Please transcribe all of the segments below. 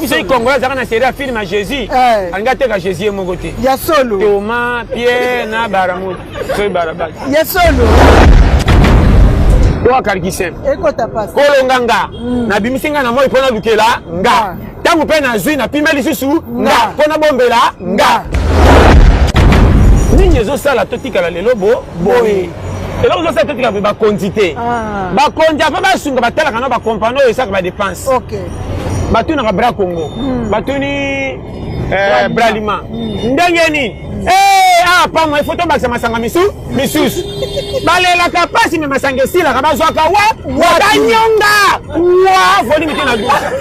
Oyebi soki congolais azalaka na serie ya film ya Jésus, Eh. alingi ateka Jésus ye moko te. Ya solo. Thomas, Pierre na Baramoto, soki Barabas. Ya solo. To akarikisem. Ekota pasi. Kolonga nga. Nabimisi nga na moi mpo nalukela nga. Ah. Ntango mpe nazwi napime lisusu nga Nga. mpo nabombela nga. Nini ezosala totikala lelo bo boye? Eloko ezosala totikala boye bakonzi te. Ah. Bakonzi afa basunga batalaka na bakompani oyo esaka badepense. Ok. Batunaka bra Congo, batuni Bralima ndenge nini? Eh, awa pamwa ifo tobakisa masanga misusu balelaka mpasi me masanga esilaka bazwaka wa wakanyonga wa volume te na dusa.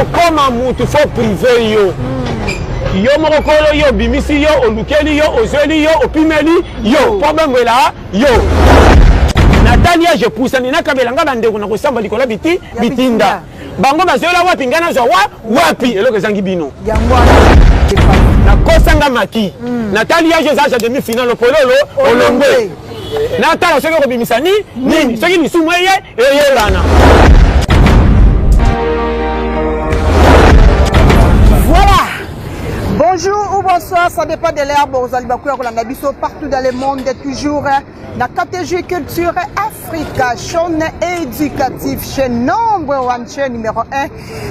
Okoma mutu fo prive yo yo moko kolo yo obimisi yo olukeli yo ozweli yo opimeli yo mpo bengwela yo natali age epusani nakabela nga bandeko na kosamba likolo ya biti Ya bitinda bitinda. Bango bazwela wapi ngai nazwa wa wapi eloko ezangi bino. Yango wana. Nakosanga maki natali age eza age ya demi final opololo olongwe natala soki okobimisa ni nini soki lisumu eye eyebana. Voilà. Bonjour ou bonsoir, ça dépend de l'heure. Bozali bakuya kolanda biso partout dans le monde, toujours na KTG Culture Africa, chaîne éducative, chaîne number one, chaîne numéro 1.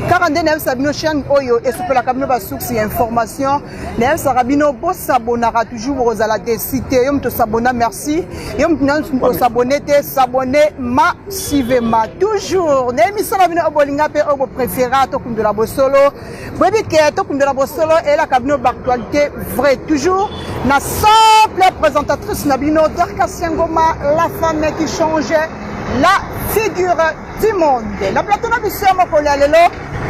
42 na bino chaîne oyo esopelaka bino ba source ya information. Nayebisaka bino bosabonaka toujours bokozala décité. Yo moto sabona merci. Yo moto nanu osabone te, s'abonner massivement. Toujours na émission na bino oyo bolinga mpe oyo bopréféra tokundola bosolo. Boyebi ke tokundola bosolo eyelaka bino baactualité vrai. Toujours na simple présentatrice na bino Dorcas Ngoma, la femme qui change la figure du monde. Na plateau na biso ya mokolo ya lelo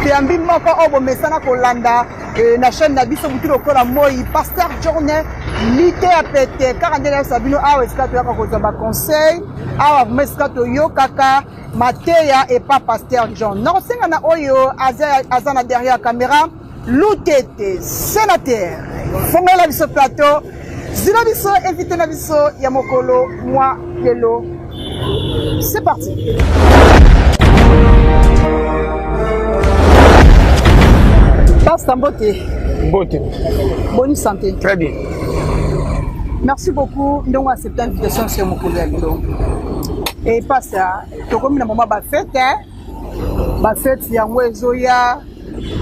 toyambi moko oyo bomesana kolanda na chaîne na biso butu lokola moi, Pasteur John lite ya pete kaka nde nayebisa bino awa esika toyaka kozwa baconseil awa vraimen esika toyokaka mateya epa Pasteur John. Nakosenga na oyo aza, aza na derrière caméra Lutete sénateur fongolela biso plateau zila biso invité na biso ya mokolo mwa lelo. C'est parti. Pasteur Mbote. Mbote. Bonne santé. Très bien. Merci beaucoup ndongo accepter invitation sur mokolo ya lelo. Et pasteur, tokomi na moment ba fête hein. Ba fête yango ezoya.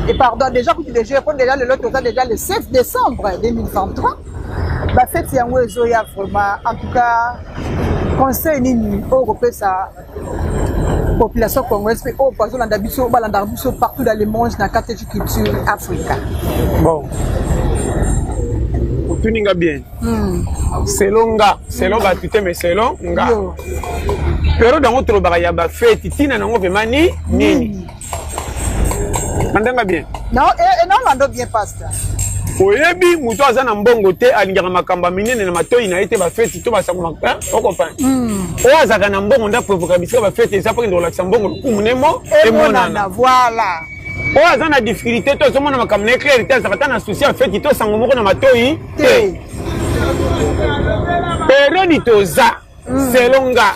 Et pardon, déjà kutu déjà po déjà lelo toza déjà le 7 décembre 2023. Ba fête yango ezoya vraiment en tout cas conseil nini oyo kopesa population congolaise mpe oyo bazolanda biso balandaka biso partout dans le monde na KTG Culture Africa. Bon. Otuni nga bien. Selon nga, selon bato te mais selon nga. Yo. Periode yango tolobaka ya bafeti ntina nango vraiment ni nini? Mandanga bien. Non, et non, bien pasteur. Oyebi moto aza na mbongo te alingaka makambo ya minene na matoi na ye te bafeti to basango okomprendre. Oyo azalaka na mbongo nde aprovoka bisika bafeti eza mpo kende kolakisa mbongo lokumu nemo emonana. Voilà. Oyo aza na difficulté to azomona makambo na éclair te azalaka ta na souci ya feti to sango moko na matoi te. Periode toza selon nga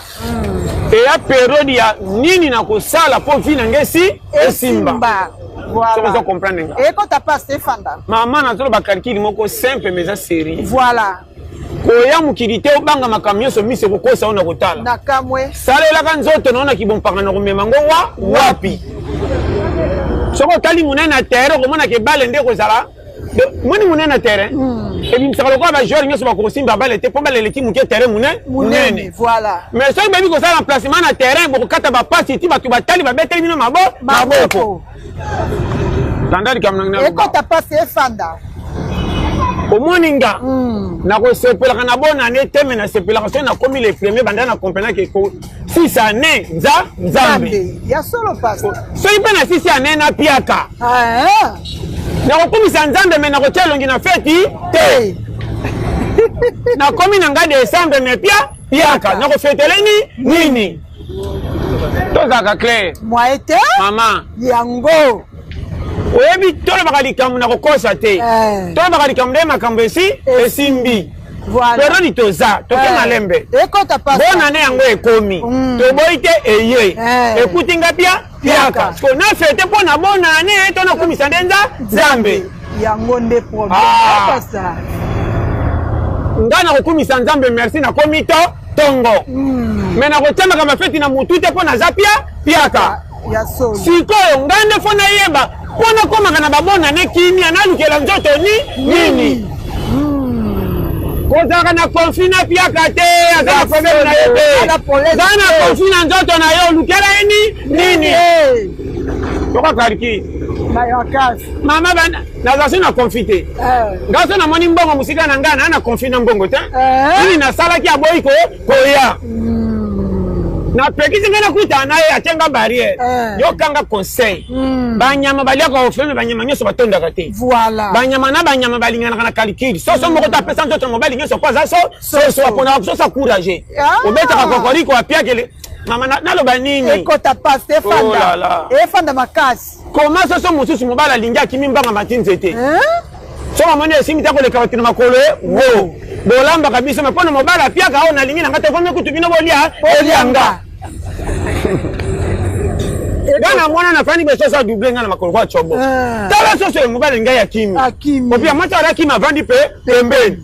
eya periode ya nini na kosala mpo vi na ngai esi esimba. Voilà. Soki ozo comprendre nga. Ekota pasteur Fanda. Mama nazoloba calcul moko simple mais eza sérieux. Voilà. Koya mokili te obanga makambo nyonso miso ekokosa yo na kotala. Na kamwe. Salelaka nzoto na yo na kibompaka na komema ngo wa wapi. Soki otali monene na terrain okomona ke bale nde ekozala moni monene na terrain ebimisaka lokola bajoueur nyonso bakokosimba bale te mpo bale eleki moke terrain monene Munene. Voilà. Mais soki bayebi kosala emplacement na terrain bokokata bapasi ti bato batali babeteli bino maboko. Landa likambo na ngai. Ekota pasteur Fanda. Omoni nga nakosepelaka na bonne année te me nasepelaka soki nakomi le premier banda na comprena ke six année nza nzambe. Ya solo pasteur. Soki mpe na six année napiaka Ah. nakokumisa nzambe me nakotia elongi na feti te. Nakomi na ngai décembre me pia piaka nakofetele ni nini? Tozalaka clair. Moyen te. Mama. Yango. Oyebi tolobaka likambo na kokosa te. Eh. Tolobaka likambo nde makambo esi esimbi. Voilà. Periode toza toke Eh. malembe. Ekota pasteur. Bonne année yango ekomi. Toboyi te eye. Eh. Ekuti nga pia Piaka. Sikoyo na fete mpo na bonane to nakumisa nde Nzambe. Yango nde problème. Ah. Pasteur. Nga nakokumisa Nzambe merci nakomi to tongo. Mais nakotiamaka bafeti na mutu te mpo naza piaka. Ya solo. Sikoyo nga nde fo nayeba mpo nakomaka na babonane kimia nalukela nzoto ni nini. Kozalaka na conflit na piaka te, aza na problème na ye te. Za na conflit na nzoto na yo, olukela ye ni nini? Toka kariki. Mama bana naza so na conflit te. Nga so namoni mbongo mosika na nga na na conflit na mbongo te. Nini nasalaki aboyi ko koya. Napekisi ngai nakutana na ye atie nga barrière. Yokanga conseil. Banyama baliaka ofele, banyama nyonso batondaka te. Voilà. Banyama na banyama balinganaka na calcul. Soso moko to apesa nzoto na mobali nyonso po aza so soso aponaka soso akourage. Obetaka kokoriko apiakele. Mama naloba nini? Ekota pasi efanda. Efanda makasi. Koma soso mosusu mobali alingi akimi mbanga mati nzete. Soki amoni esimbi te akoleka bato na makolo ye wo. Bolambaka biso me mpona mobali apiaka oyo nalingi na nga te komi kutu bino bolia bolia nga. Nga na mwana nafandi boye soso adouble nga na makolo kwa cobo. Tala soso ya mobali ngai akimi. Opia mwasi ala akimi avandi pe pembeni.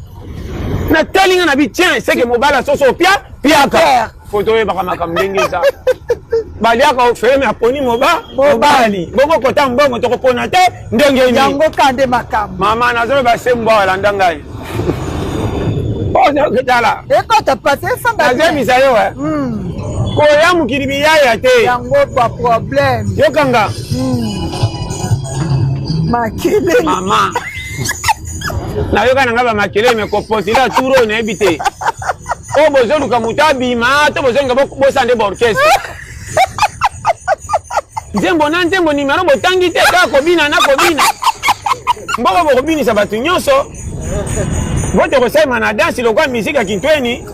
Natali nga na bi tiens c'est que mobali soso opia piaka. Foto oyebaka makambo ndenge eza. Baliaka ofele me aponi mobali. Bongo kota mbongo tokopona te ndenge nini? Yango ka nde makambo. Mama nazoloba sembo awa landa ngai. Oyo tala. Ekota pasi efanda. Nazemisa yo eh. Koya mokili biyaya te. Yango ba problème. Yokanga. Makelele. Mama. Nayoka na ngai ba makelele me kopostile tour oyo nayebi te. Oyo bozoluka moto abima to bozolinga bosala nde baorchestre. Nzembo na nzembo nimero botangi te kaka kobina na kobina. Mboko bokobinisa bato nyonso. Vote kosalema na danse lokola musique ya Kintweni.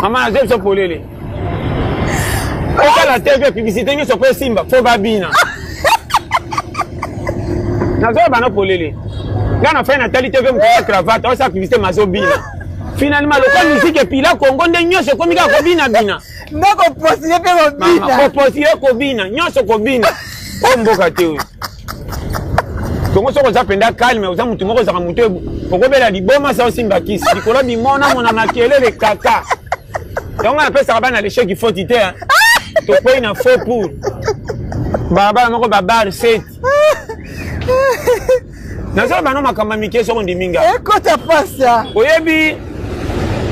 Mama nazo biso polele. Otala TV publicité nyonso po esimba fo babina. Nazoyeba na polele. Nga na fai natali TV moto ya cravate osala publicité mazobina. Finalement lokola musique epila Congo nde nyonso ekomi kaka kobina bina. Nde kopostile mpe kobina. Kopostile kobina nyonso kobina. Oyo mboka te oyo. Kongo soki oza mpenza calme, oza motu moko ozalaka motu okobela liboma sa osimba kisi likolo bimona mona makelele kaka. Yango napesaka bana l'échec faute te. Tokwei na faux pour balabala moko babar set. Nazoloba no makambo ya mike soko ndimi nga. Ekota pasa. Oyebi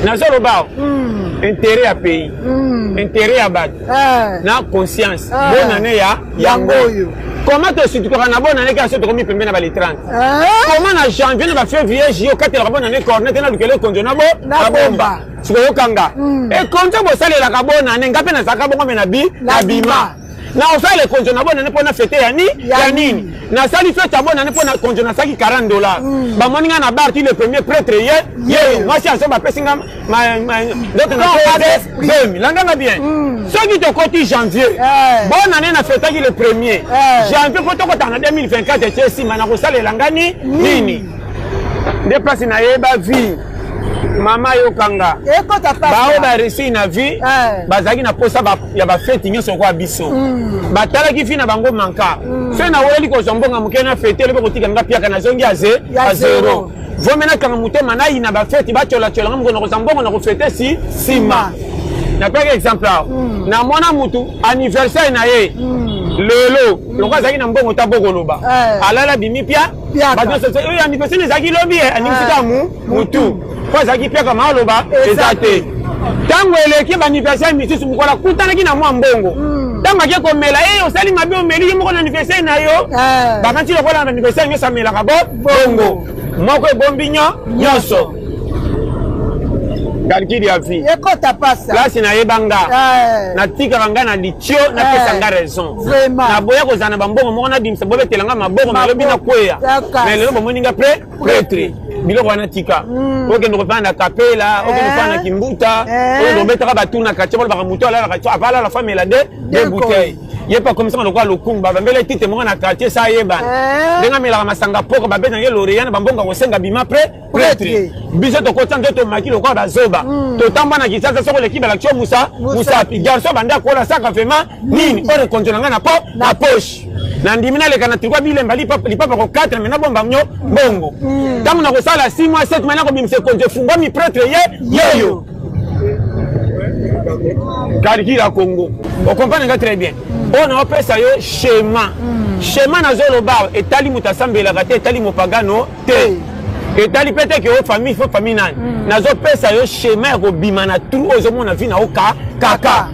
nazoloba intérêt ya pays, intérêt ya bato na conscience. Bonne année ya yango oyo. Comment tosutukaka na bonne année kaka so tokomi pembe na ba le 30? Comment na janvier na ba février juillet okatelaka bonne année cornet na lukele konzo na bo na bomba. Sikoyokanga. Ekonzo bosalelaka bonne année nga mpe nazalaka bongo me na bi na bima. Na osala ekonzo na bonne année mpo na fete ya ni ya nini? Nasali fete ya bonne année mpo na konzo nasalaki $40. Bamoni nga na bar ti le premier prêtre ye ye mwasi azo bapesi nga ndoto na zemi. Landanga bien. Soki tokoti janvier, bonne année na fetaki le premier janvier mpo tokotaka na 2024 etie nsima na kosalela nga ni nini? Nde place nayeba vie. Mama yokanga. Bao ba réussir na vie, bazalaki na posa ya ba fête nyonso kwa biso. Batalaki vie na bango manka. Soki naweleli kozwa mbongo moke na fête, elobi kotika nga piaka nazongi a zéro. Vome nakanga motema nayina ba fête batyola-tyola nga mokolo nakozwa mbongo na kofete si nsima. Napesaki exemple awa. Namona mutu anniversaire na ye lelo lokola azalaki na mbongo ta bokoloba. Alala bimi pia bato nyonso oyo anniversaire ezalaki lobi anniversaire ya mutu po azalaki piaka ma aloba eza te. Ntango eleki ba anniversaire misusu mokolo akutanaki na mwa mbongo. Ntango ake komela ye osali mabe omeli ye moko na anniversaire na yo. Bakanti lokola na anniversaire nyonso amelaka bongo. Moko ebombi nyonso. Calcul ya vie. Ekota pasa. Place nayeba nga. Natikaka nga na litio napesa nga raison. Vraiment. Naboya kozala na bambongo moko nabimisa bobetela nga maboko nalobi nakweya. Mais lelo bomoni nga prêtre. Biloko wana tika. Okende kofanda na kapela, okende kofanda na kimbuta, okende kobetaka batu na quartier balobaka moto alalaka avalala famela de bouteille. Ye mpe akomisaka lokola lokungu, babambela titre moko na quartier sa ayebana. Eh. Ndenge amelaka masanga poko, babetaka ye lauréat na bambongo akosenga bima pre prêtre. Biso tokotisa nzoto maki lokola bazoba. Totamba na Kinshasa soko oleki balakisi yo musa musapi. Garçon banda akola saka vraiment nini oyo ekonzo na ngai na po na poche. Nandimi naleka na trikwa bilemba lipapa ko 4 me nabomba nyo mbongo. Ntango nakosala 6 mois 7 mois nakobimisa ekonzo efungwami prêtre ye yeyo. Calcul ya Congo. Okomprendre nga très bien. Oyo naopesa yo schéma. Schéma nazoloba etali moto asambelaka te, etali mopagano te. Etali pe te ke o famille fo famille nani. Nazopesa yo schéma ya kobima na trou oyo ozomona vie na yo kaka.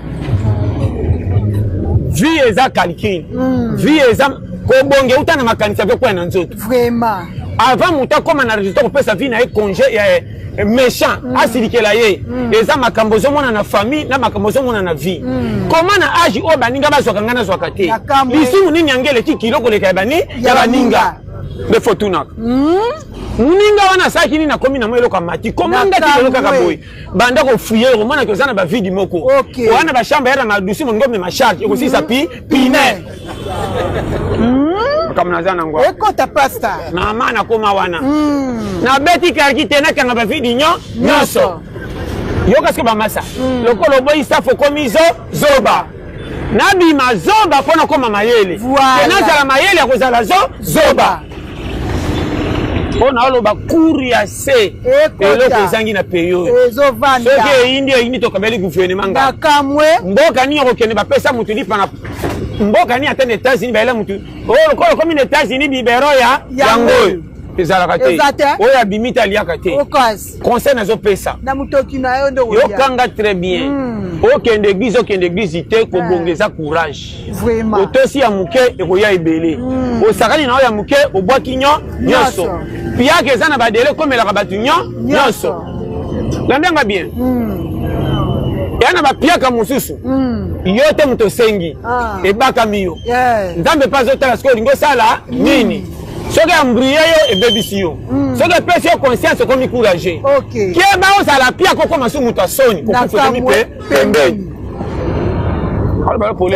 Vie eza calcul. Vie eza kobonge uta na makanisi ave kwea na nzoto. Vraiment. Avant moto akoma na résultat kopesa vie na ye congé ya méchant asilikela ye. Eza makambo ozomona na famille na makambo ozomona na vie. Koma na age oyo baninga bazwaka ngai nazwaka te. Lisumu nini yange eleki kilo koleka ya bani ya baninga. Nde fo tunaka. Moninga wana asalaki nini akomi na mwa eloko ya mati. Koma ngati lelo kaka boye. Banda kofuye omonaki oza na bavidi moko. Oya na bachambre ya na madusi moninga omema charge ekosisa pi pine. Makambo naza nango. Ekota pasta. Mama nakoma wana. Nabeti karki te nakanga bavidi nyonso. Yoka siko bamasa. Lokola oboyi safu okomi zoba. Nabima zoba mpo nakoma mayele. Voilà. Nazala mayele ya kozala zoba. Mpo naoloba cour ya se. Eloko ezangi na pays oyo. Ezovanda. Soki eyindi eyindi tokabeli gouvernement nga. Nakamwe. Mboka nini okokende bapesa mutu lipa na mboka nini ata na États-Unis bayela mutu. Oyo lokola okomi na États-Unis bibero ya yango oyo. Ezalaka te. Oyo abimi te aliaka te. Conseil nazopesa. Na mutoki na yo nde okolia. Yokanga très bien. Okende église, okende église te, kobonga eza courage. Vraiment. Otosi ya moke ekoya ebele. Osakani na yo ya moke obwaki nyonso. Piaka eza na badele komelaka bato nyonso. Landanga bien. Ya na bapiaka mosusu. Yo te moto osengi. Ebakami yo. Nzambe mpe azotala sikoyo olingi osala nini. Soki embrouille yo ebebisi yo. Soki epesi yo conscience okomi courageux. Keba ozala piaka okoma su moto ya soni kokufa okomi pe pembeni.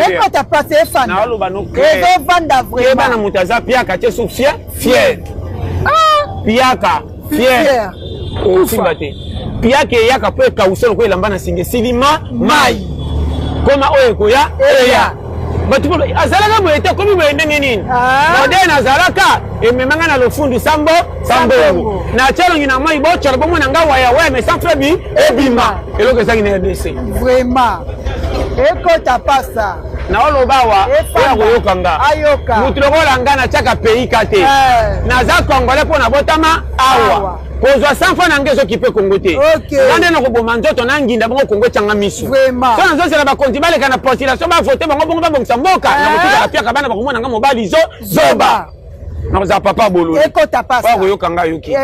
Ekota place efanda. Naoloba no clair. Ezovanda vraiment. Keba na moto aza piaka te su fier. Fier. Piaka fier. Osimba te. Piaka eyaka po ekausa lokola elamba na singa esili ma mai. Koma oyo ekoya eya. Bato azalaka boye te akomi boye ndenge nini? Modèle azalaka ememanga na lofundu sambo sambongo. Na tialongi na mai bocola bomona nga waya waya mais sans frais ebima. Eloko ezangi na RDC. Vraiment. Ekota pasa. Naoloba awa oyo akoyoka nga. Mutu lokola nga natiaka pays ka te. Naza congolais mpo nabotama awa. Kozwa 100 francs na nga ezokipe Congo te. Nga nde nakoboma nzoto na nginda bongo Congo etianga misu. So nazozela bakonzi baleka na postulation bavote bango bongo babongisa mboka. Nakotikala piaka bana bakomona nga mobali zoba. Nakozala papa bololo. Ekota pasa. Oyo akoyoka nga yoki.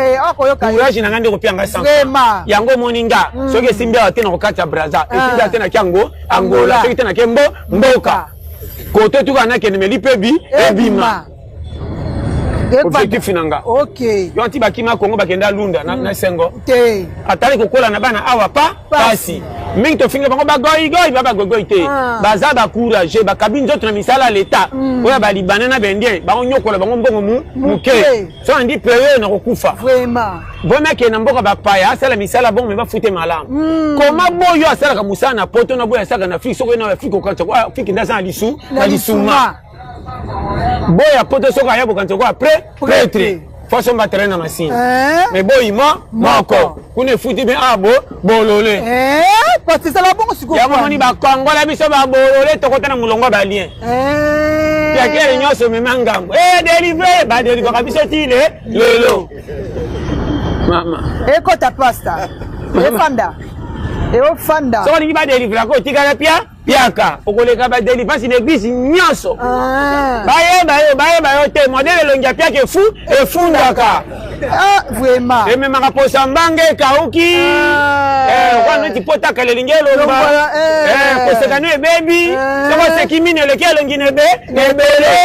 Courage na nga nde kopia nga 100 francs. Yango omoni nga soki esimbi awa te nakokata Brazza. Esimbi awa te nake yango Angola. Soki te nake mboka. Kote tuka nakende meli mpe bi ebima. Objectif na nga. Yo anti bakima Congo bakenda Lunda na Sengo. Atali kokola na bana awa pa pasi. Mingi tofinga bango bagoigoi ba bagoigoi te. Baza ba courage bakabi nzoto na misala ya l'État. Oyo ba Libanais na ba Indien bango nyokola bango mbongo muke. So andi paye na kokufa. Vraiment. Bona ke na mboka bapaya asala misala bongo me bafute malamu. Koma boyo asalaka mosala na poto na boyo asalaka na Afrique soki na Afrique okanisa ko Afrique ndaza na lisu na lisuma. Boya poto soki aya bokanisa ko après prêtre. Faut somba terrain na masini. Mais boyi moko kuna efuti bien abo bolole. Parce que ça la bongo sikoyo. Yango moni ba Kongola biso ba bolole tokota na mulongo ba lien. Piakele nyonso mema ngambo. Délivre ba délivre biso ti le lelo. Mama. Ekota pasta. Efanda. Efanda. Soki olingi ba délivre ko tikala pia piaka okoleka ba délivrance na église nyonso. Bayeba yo bayeba yo te modèle elongi ya piaka efundaka. Vraiment. Ememaka posa mbanga ekauki. Wana neti pota kala elingi elomba. Koseka no ebebi. Soki oseki mino eleki elongi na ebele.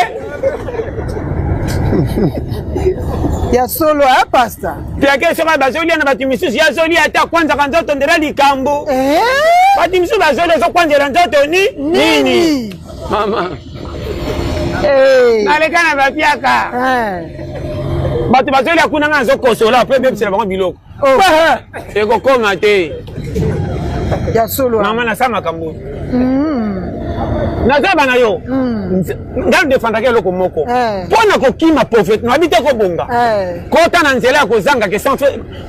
Ya solo pasta. Piaka soki bazolia na bato misusu ya zolia ata kwanzaka nzoto ndela likambo. Bato misusu bazolia ezokwanzela nzoto ni nini? Mama. Naleka na bapiaka. Bato bazolia kuna, ngai nazokosola mpo ebebisela bango biloko. Oh. Ekokoma te. Ya solo. Mama, nasala makambo nazoyeba na yo. Ngai defendaka eloko moko mpo na kokima pauvreté, nayebi te kobonga kota na nzela ya kozanga ke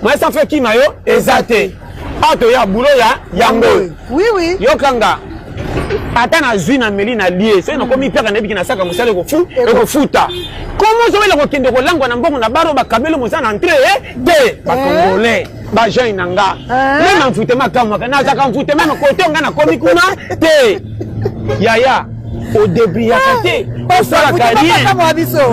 moyen sans fe kima yo eza te. Awa toya bulo ya yango oyo. Yokanga, ata nazwi, na meli, na lie, soki nakomi piaka, nayebiki nasaka mosala ekofuta. Komo ozowela kokende kolangwa na mbongo na baro bakabeli moza na entrée te. Bacongolais, bajeune na nga, meme envoûtement akamwaka, nazalaka envoûté meme kote nga nakomi kuna te. Yaya, odebriyaka te, osalaka rien,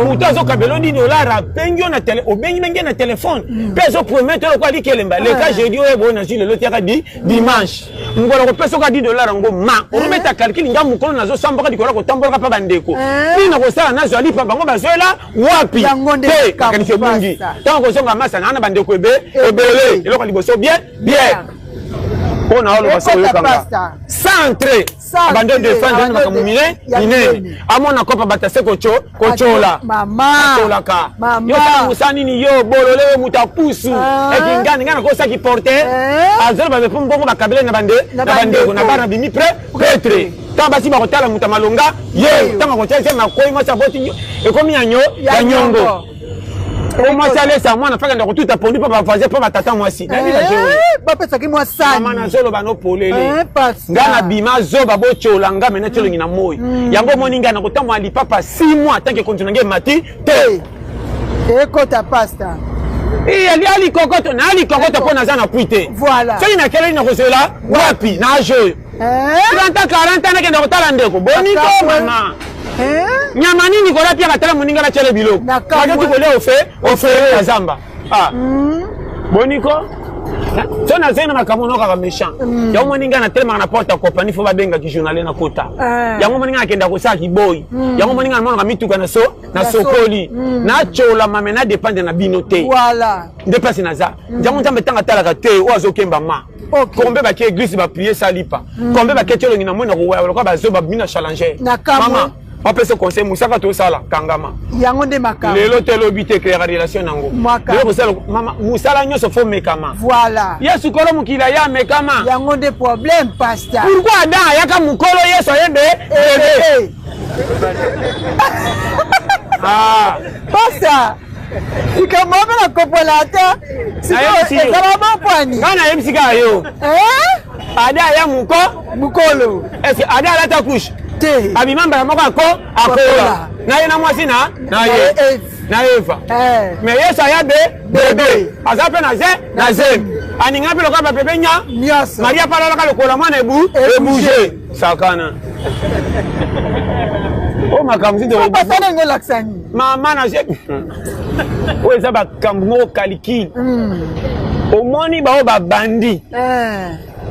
moto azokabela 10 dollar, abengi yo na tele, obengi bengi na telefone mpe azopromettre lokola likelemba leka jeudi oyo boye, nazwi lelo, tiaka di dimanche mokolo kopesa oka 10 dollar yango. Ma olobeta calcul, nga mokolo nazosambaka likolo ya kotambolaka mpa bandeko nini nakosala, nazwa lipa, bango bazwela wapi te? Makanisi ebungi. Ntango kozonga masa naa na bandeko ebe ebele, eloko ya liboso, bien bien mpo na oloba soki oyokanga centre bando défendre na makambo mine minene, amona kopa bato ase kotyola, atolaka yo kaka mosala nini, yo bolole, yo moto apusu ekingani. Ngai nakosaki porte azoloba mepo mbongo bakabele na bandeko na bana bimi prêtre. Ntango basi bakotala moto ya malonga ye, ntango akotia eze makwei, mwasi aboti, ekomi ya nyongo po mwasi alesa mwana, fakenda kotuta pondu mpo bavoisin, mpo batata mwasi. Nayebi bapesaki mwa sani. Mama, nazoloba no polele, nga nabima zoba, botyola nga mena tiolongi na moi yango. Omoni ngai nakotambola lipapa 6 mois tant que konti na ngai emati te. Ekota, pasta. Ali likokoto na likokoto mpo naza na pui te. Soki nakeleli, nakozwela wapi na age oyo? 30 ans, 40 ans, nakenda kotala ndeko boniko. Mama, nyama nini kola piaka, tala moninga batiele biloko, baketi kolia ofe ofele ya zamba. Boniko so nazali na makambo nokaka méchant. Yango moni ngai natelemaka na porte ya compagnie, fo babengaki journalier na kota. Yango moni ngai nakenda kosala kiboyi. Yango moni ngai namonaka mituka na so nasokoli, natyola me nadépendre na bino te. Nde place naza yango. Nzambe ntango atalaka te oyo azokemba ma kombe, bake église, baprier, salipa kombe, baketi elongi na moi na kowaya lokola bazoba bimi na challenger. Mama, wapesa conseil mosaka, tosala kangama. Yango nde makambo. Lelo te, elobi te, créaka relation nango. Lelo kosala, mama, mosala nyonso fo mekama. Yesu kolo mokili aya amekama. Yango nde problème, pasteur. Pourquoi Adam ayaka mokolo, Yesu ayebe bebe? Pasteur, likambo mpe nakopola ata ezala bopwani. Ngai nayebisi kaka yo, Ada aya moko mokolo. Est-ce Ada alata couche? Te. Abima mbala moko, ako akola na ye na mwasi na ye na Eva. Mais Yesu aya be bebe, aza mpe na ze na zemi, aninga mpe lokola babebe nya. Maria mpe alalaka lokola mwana ebu ebouge sakana oyo makambo. Ndenge olakisa nini? Mama, na oyo eza bakambo moko calcul. Omoni bao babandi,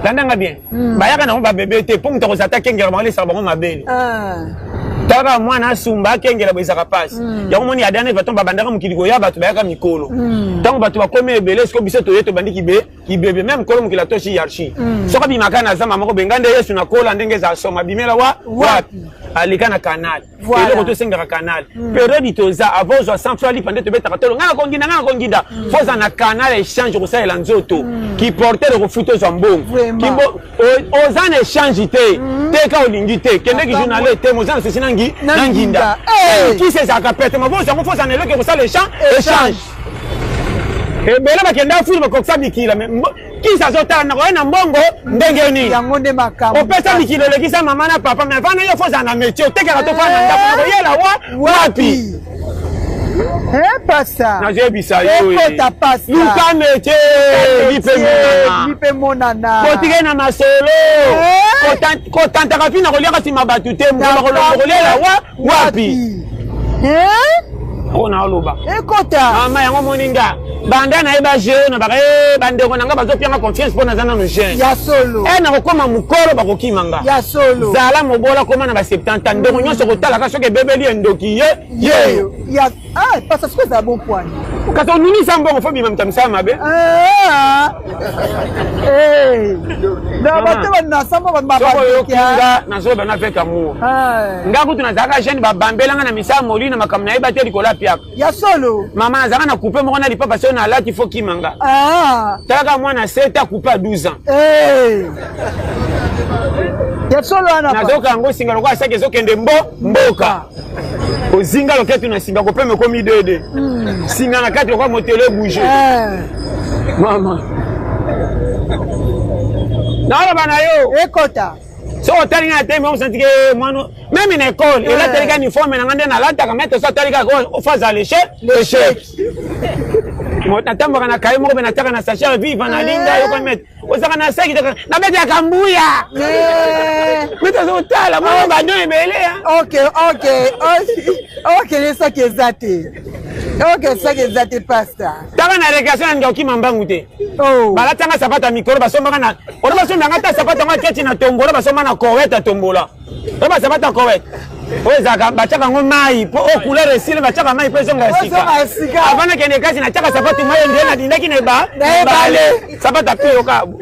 landanga bien, bayaka nango babebe te mpo moto akozala ta akengela bango, alesaka bango mabele. Talaka mwana asumba, akengela bo ezalaka mpasi. Yango moni Adam Eva, ntango babandaka mokili koya, bato bayaka mikolo. Ntango bato bakomi ebele, siko biso toye, tobandi kibe kibebe. Même kolo mokili atosi hiérarchie. Soki abimaka na zamba moko benga nde Yesu nakola ndenge ezala soma, abimela wa wapi? Aleka na canal. Eloko tosengaka canal, période toza avant ozwa 100 francs lipa, nde tobetaka tolo, ngai nakonginda, ngai nakonginda. Fo oza na canal échange, kosalela nzoto kiporter, okofuta, ozwa mbongo. Oza na échange te, teka olingi te, kendeki journalier te, moza na souci na nginda. Kisi ezalaka pete mavo ozango, fo oza na eloko ekosala échange. Ebele bakenda fulu, bakokisa bikila, kisi azotala na koya na mbongo ndenge nini? Yango nde makambo. Opesa mikili, olekisa mama na papa, mais vana yo fo ozala na métier, otekaka, tofana na ndako, na koyela wa wapi? Pasa. Nazoyebisa yo, ekota, pasa. Luka métier, lipe monana. Kotike na masolo, kotantaka mpi na koliaka nsima bato te, mokolo koliela wa wapi? Oyo naoloba. Ekota. Mama, yango moni nga banda nayeba jeu na baka bandeko na nga bazopianga confiance mpo naza nano jeune. Ya solo. E nakokóma mokolo, bakokima nga. Ya solo. Zala mobola, kóma na ba 70 ans, ndeko nyonso kotalaka soki ebebeli endoki ye ye. Ya, ah, pasa, soki ezala bon poani. Kasi onunisa mbongo fo bima moto ya misala mabe. Ah. Eh. Na bato banasa mbongo Soko oyoki nga nazoloba na avec amour. Ah. Nga kutu nazalaka jeune, babambela nga na misala moli na makambo nayeba te likolo ya piaka. Ya solo. Mama, nazalaka na coupe moko na lipapa, soki nalati fo kima nga. Ah. Talaka mwana 7 a coupe à 12 ans. Eh. Ya solo wana. Nazoka yango singa lokola saki ezokende mbo mboka. Ozinga loketu na singa kopema ekomi dede. Singa na kati lokola motele bouge. Eh. Mama, naoloba na yo. Ekota. Soki otali nga na te, osanti ke mwana même na école elateli ka uniforme na nga nde nalataka. Maître so atali kaka, ofaza l'échec, l'échec. Natambaka na kaye moko mpe natiaka na sachet viva na linda. Yoka maître ozalaka na saki, nabetaka mbuya. Maître azotala mwana bado ebele. Ok, esaki eza te. Ok, esaki eza te, pasteur. Taka na récréation, nalinga okima mbangu te. Oh. Balatanga sapato ya mikolo basombaka na ono, basombanga ta sapato yango aketi na tombola, basomba na Koweït ya tombola oyo, basapato ya Koweït oyo ezalaka batiaka yango mai mpo oyo couleur esili, batiaka mai mpo ezonga ya Ezonga ya sika. Avant nakende kasi natiaka sapato mai nde nadindaki na eba Na ebale. Sapato apiyo kabo.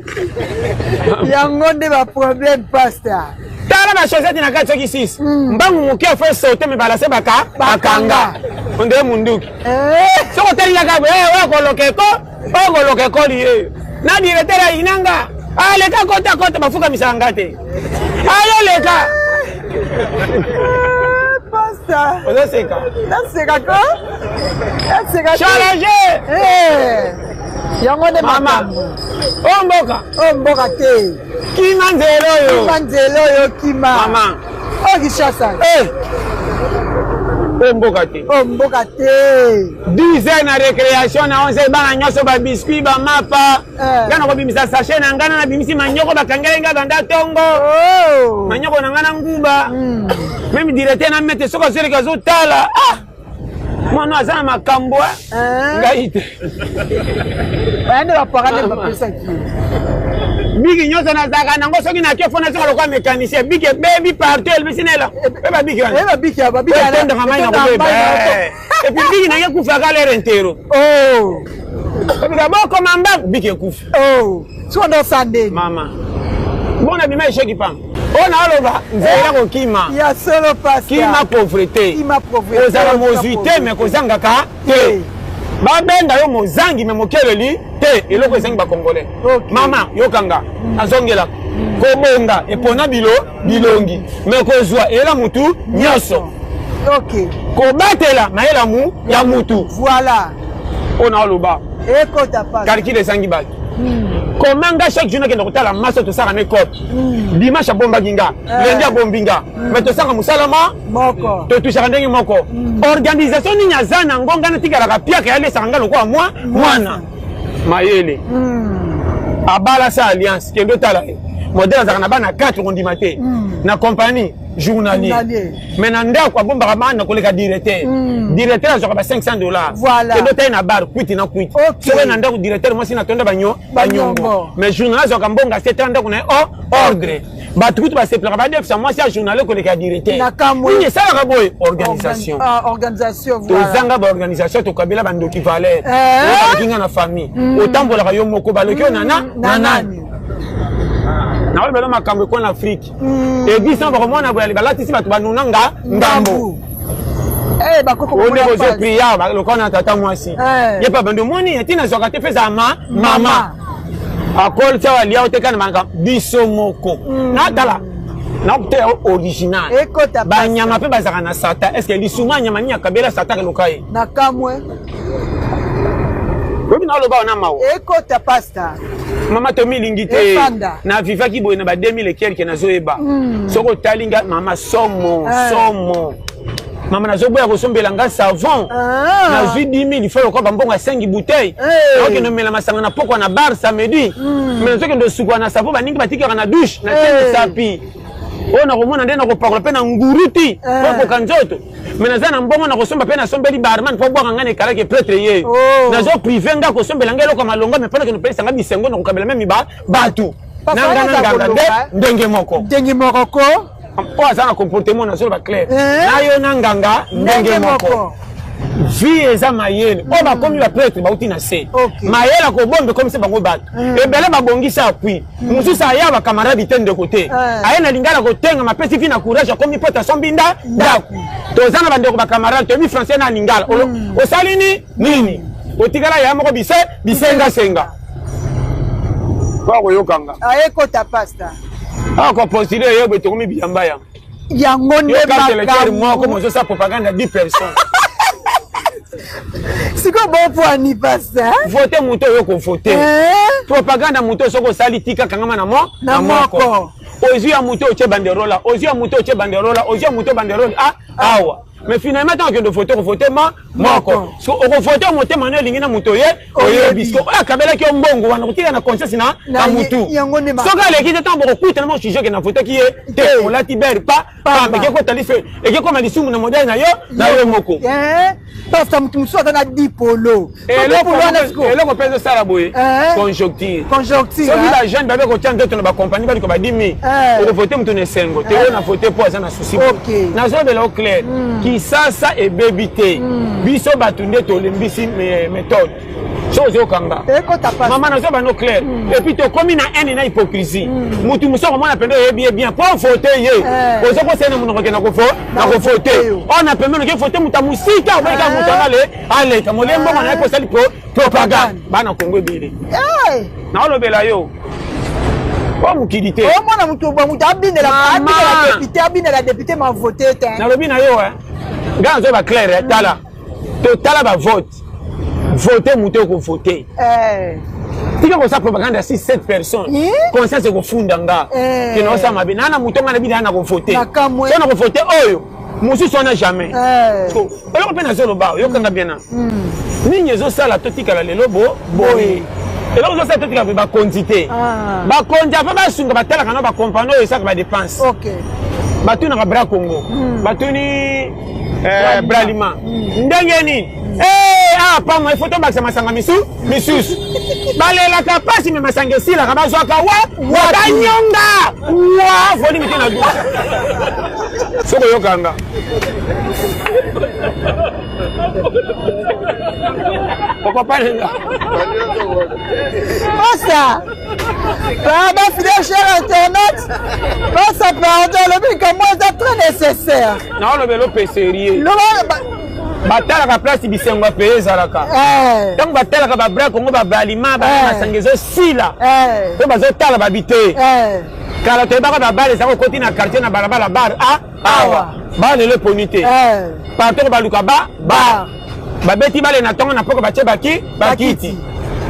Yango nde baproblème, pasteur. Tala bachaussette na kati soki 6, mbangu moke afo esaute me balase baka bakanga ondire munduki. Eh. Soki otali kaka boye, oyo koloka eko oyo koloka ekoli ye na directeur ayinanga, aleka kota kota, bafukamisaka nga te, ayoleka. Pasteur. Ozoseka. Naseka ko, naseka te. Challenge. Eh. Yango nde Mama. makambo. Oyo mboka. Oyo mboka te. Kima nzela oyo. Kima nzela oyo, kima. Mama. Oyo Kinshasa. Eh. Oyo mboka te. Oyo mboka te. 10 heures na récréation, na 11 heures, bana nyonso babiscuit, bamapa. Eh. Nga nakobimisa sachet na ngai na nabimisi manyoko bakangeli nga banda ntongo. Oh. Manyoko na ngai na nguba. Même directeur na maître soki azoleka, azotala, ah, mwana aza na makambo. Eh. Ngai te. Baya nde baparent nde Mama. bapesaki yo. Biki nyonso nazalaka nango, soki nake fo nazonga lokola mécanicien, biki ebebi partout, elebisi nela mpe babiki wana. Eh, babiki ya babiki. Etondaka mai na kobeba. Et puis biki nange ekufaka lere ntero. Oh. Ebika bokoma mbangu, biki ekufi. Oh. Soki ndo osala Mama, bona bima esheki pamba oyo naoloba, nzela kokima. Ya solo, pasteur. Kima pauvreté. Kima pauvreté. Ozala mozwi te me kozangaka te, babenda yo mozangi me mokeleli te. Eloko ezangi bacongolais. Mama, yokanga, azongelaka kobonga epona bilo bilongi me kozwa eyela mutu nyonso. Kobatela mayelamu ya mutu. Oyo naoloba, Ekota, pasteur. Calcul ezangi bato. Koma nga chaque jour nakende kotala maso, tosaka na école. Dimanche abombaki nga, lundi abombi nga, mais tosaka mosala ma moko. Totushaka ndenge moko. Organisation nini aza nango? Nga natikalaka piaka, yalesaka nga lokola mwa mwana mayele. Abala sa alliance, kende otala ye modèle azalaka na bana 4, kondima te na compagnie journalier. Journalier. Mais na ndako abombaka bana koleka directeur. Directeur azwaka ba 500 $. Kende otali na bar, kwiti na kwiti. Soki na ndako directeur mwasi na tonda banyo banyongo. Banyongo. Mais journal azwaka mbongo ase ndako na ye o ordre, bato kutu basepelaka badefisa mwasi ya journal koleka ya directeur. Na kamwe. Nini esalaka boye? Organisation. Ah, organisation, voilà. Tozanga baorganisation, tokabela bandoki valeur. Eh. Oyo nga na famille, otambolaka yo moko, baloki yo nana na na nani. Nani. Naoyebela makambo ekwa na Afrique, église na bakomona boye, balatisi bato banuna nga ngambo. Eh, bakoko. Oyo nde kozwa prière lokola na tata mwasi. Eh. Ye mpe bando omoni etina azwaka te mpe ezala ma mama akoli tia balia oteka na banka biso moko. Natala nakoteya original. Ekota. Banyama mpe bazalaka na satan. Est ce que lisuma ya nyama nini akabela satan keloka ye? Na kamwe. Oyebi naoloba wana mawa. Ekota, pasteur. Mama, tomilingi te. Efanda. Navivaki boye na ba 2000 et quelque, nazoyeba. Soki otali nga, mama, somo. Eh. Somo, mama, nazoboya kosombela nga savon. Ah. Nazwi 10 000 ifo lokola bambongo ya 5 bouteille. Eh. Nakokende omela masanga na pokwa na bar samedi, mais nazokende osukwa na savon baningi batikaka na douche na Eh. tie misapi oyo nakomona nde nakopakola mpe na nguru ti Eh. po ekoka nzoto. Mais naza na mbongo nakosomba mpe nasombeli barman mpo bwaka ngai na ekalaki prêtre ye. Oh. Nazo prive nga kosombela ngai eloko ya malonga, mais mpona kende opelisa ngai bisengo na kokabela meme bato. Papa, Na nga na wana nganga nde koloba, ndenge moko. Ndenge moko ko. Oyo aza na comportement, nazoloba clair. Eh. Na yo na nganga ndenge moko. Vie eza mayele. Oyo bakomi ba prêtre bauti na se. Mayele akobomba ekomisa bango bato. Ebele babongisa appui. Mosusu aya ba camarade te ndeko te. Aye na lingala kotenga mapesi vi na courage akomi poto asombi nda ndako. Toza na bandeko ba camarade toyebi français na lingala. Osali ni nini? Otikala ya moko bise bisenga senga. Kwa koyoka nga. Aye kota pasta. Ako postuler yebo tokomi biyamba ya. Yango nde makambo. Moko mozosa propagande ya 10 personnes. Sikoyo bopwani pasta. Vote moto oyo kovote. Propagande ya moto soki osali tika kangama na mo na moko. Ozwi ya moto otie banderola, ozwi ya moto otie banderola, ozwi ya moto banderole ah awa. Mais finalement ntango okende vote okovote ma moko. So okovote motema no elingi na moto ye oyebi. So oyo akabelaki yo mbongo wana kotika na conscience na na mutu. Soki aleki te ntango bokokutana mo sujet okende na votaki ye te olati bere pa pamba eke kota life eke koma lisumu na modèle na yo na yo moko. Pasta moto mosusu aza na dipolo. Eloko mpe ezosala boye conjoncture. Soki ba jeune babe kotia nzoto na bacompagnie baliko badimi okovote moto na esengo te oyo na vote mpo aza na souci. Nazobela o clair Kisasa ebebi te biso bato nde tolembisi méthode. Soki ozokanga mama nazoba no clair et puis tokomi na haine na hypocrisie. Mutu mosusu akomona pembe oyebi ye bien mpo vote ye oza kosala na monoko ke na kovote oyo na pembe noke vote moto ya mosika oboyika moto wana ale aleka molie mbongo na ye mpo osali propagande. Bana Kongo ebele naolobela yo o mokili te omona moto moto abinela député abinela député ma vote te. Nalobi na yo ngai nazoba clair. Tala totala bavote vote moto okovote tika kosala propagande ya 6 7 personnes. Conscience ekofunda nga ke naosala mabe naa na moto nga na bina na kovote so na kovote oyo mosusu wana jamais. Eloko mpe nazoloba oyokanga bien na nini ezosala totikala lelo bo boye. Eloko ezosala totikala boye bakonzi te. Bakonzi afa basunga batalaka na bakompani oyo esaka badepense. Batunaka Bra Congo, batuni Bralima ndenge nini awa pamwa ifo tobakisa masanga misu misusu. Balelaka mpasi me masanga esilaka bazwaka wa banyonga wa volume te na du soki oyokanga okopalenga. Pasta, pardon, fidèle cher internaute. Pasta, pardon, le but comme moi, c'est très nécessaire. Naolobela ope sérieux. Batalaka place bisengo ya peye ezalaka ntango batalaka babra Kongo babalima masanga ezosila mpe bazotala babi te. Kala toyebaka babale ezaka okoti na quartier na balabala bar a awa baa lelo eponi te partout baluka ba bar babeti bale na ntongo na poko batie baki bakiti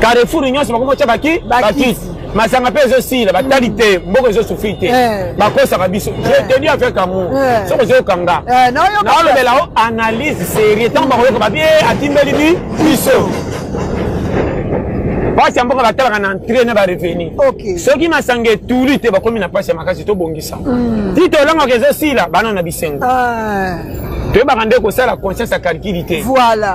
carrefour nyonso bakomi otya baki bakiti masanga mpe ezosila batali te mboka ezosufri te bakosaka biso. Je te dis avec amour soki ozokanga naolobela o analyse sérieux ntango bakoyoka babi atimbeli bi biso mpasi ya mboka batalaka na entrée na barevenu. Soki masanga etuli te bakomi na mpasi ya makasi tobongisa ti tolongaka ezosila bana na bisengo toyebaka nde kosala conscience ya calcul te.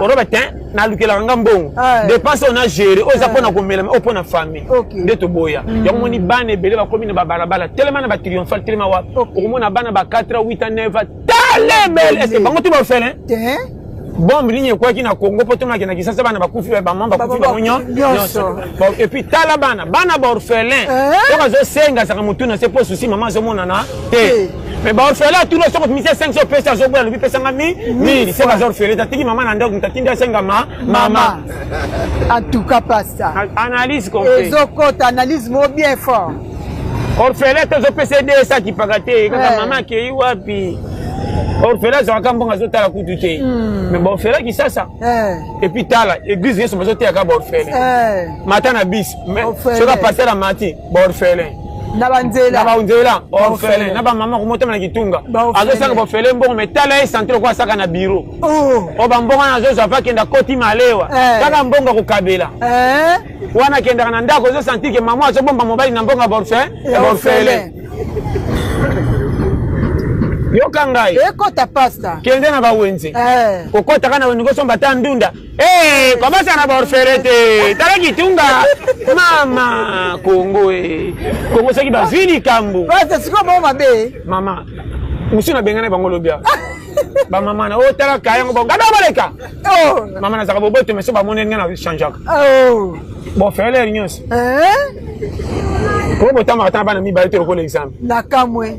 Oloba te nalukelaka nga mbongo dépense oyo na géré oyo eza mpona komela oyo mpona famille nde toboya yango. Moni bana ebele bakomi na babalabala telema na batriomphal telema wapi okomona bana ba 4 ans 8 ans 9 ans tala ebele est ce que bango to baorphelin? Bombe nini ekwaki na Congo mpo tomaki na Kisasa bana bakufi bamama bakufi bango nyonso. Et puis tala bana bana baorphelin soki azosenga azaka motu na se mpo susi mama azomonana te. Mais baorphelin atuni soki otumisi 5 opesi azoboya alobi pesanga mi mili seka aza orphelin atiki mama na ndako moto atindi asenga ma mama. En tout cas pasta analyse complet ezokota analyse mo bien fort. Orphelin te ozopesa ede esakipaka te kaka mama akei wapi orphelin azwaka mbongo azotala kutu te. Mais baorphelin Kisasa et puis tala église nyonso bazoteyaka baorphelin mata na bis soki apaster amati baorphelin na banzela na banzela orphelin na bamama komotama na kitunga azosanga baorphelin mbongo mais tala ye centre ko asaka na bureau oyo bambongo wana azozwa mpe akenda koti malewa kaka mbongo akokabela wana akendaka na ndako ozosentir ke mama azobomba mobali na mbongo ya baorphelin. Yoka ngai ekota pasta. Kende na bawenze kokotaka na wenze kosomba ata ndunda kobasa na baorphelin te tala kitunga mama Kongo e Kongo soki bazwi likambo. Pasta sikoyo bongo mabe. Mama mosu nabengana bango lobi. Bamama na otala kayango bongada baleka. Oh. Mama nazalaka boboto mais so bamoni nga na changeaka. Oh. Bon felere nyonso. Eh? Po botamaka ta bana mibale te lokola exemple. Na kamwe.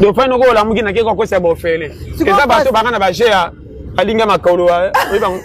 Donc fana ko olamuki na keko kosa bofele. Eza bato baka na ba jeu ya alinga makolo oyebi bango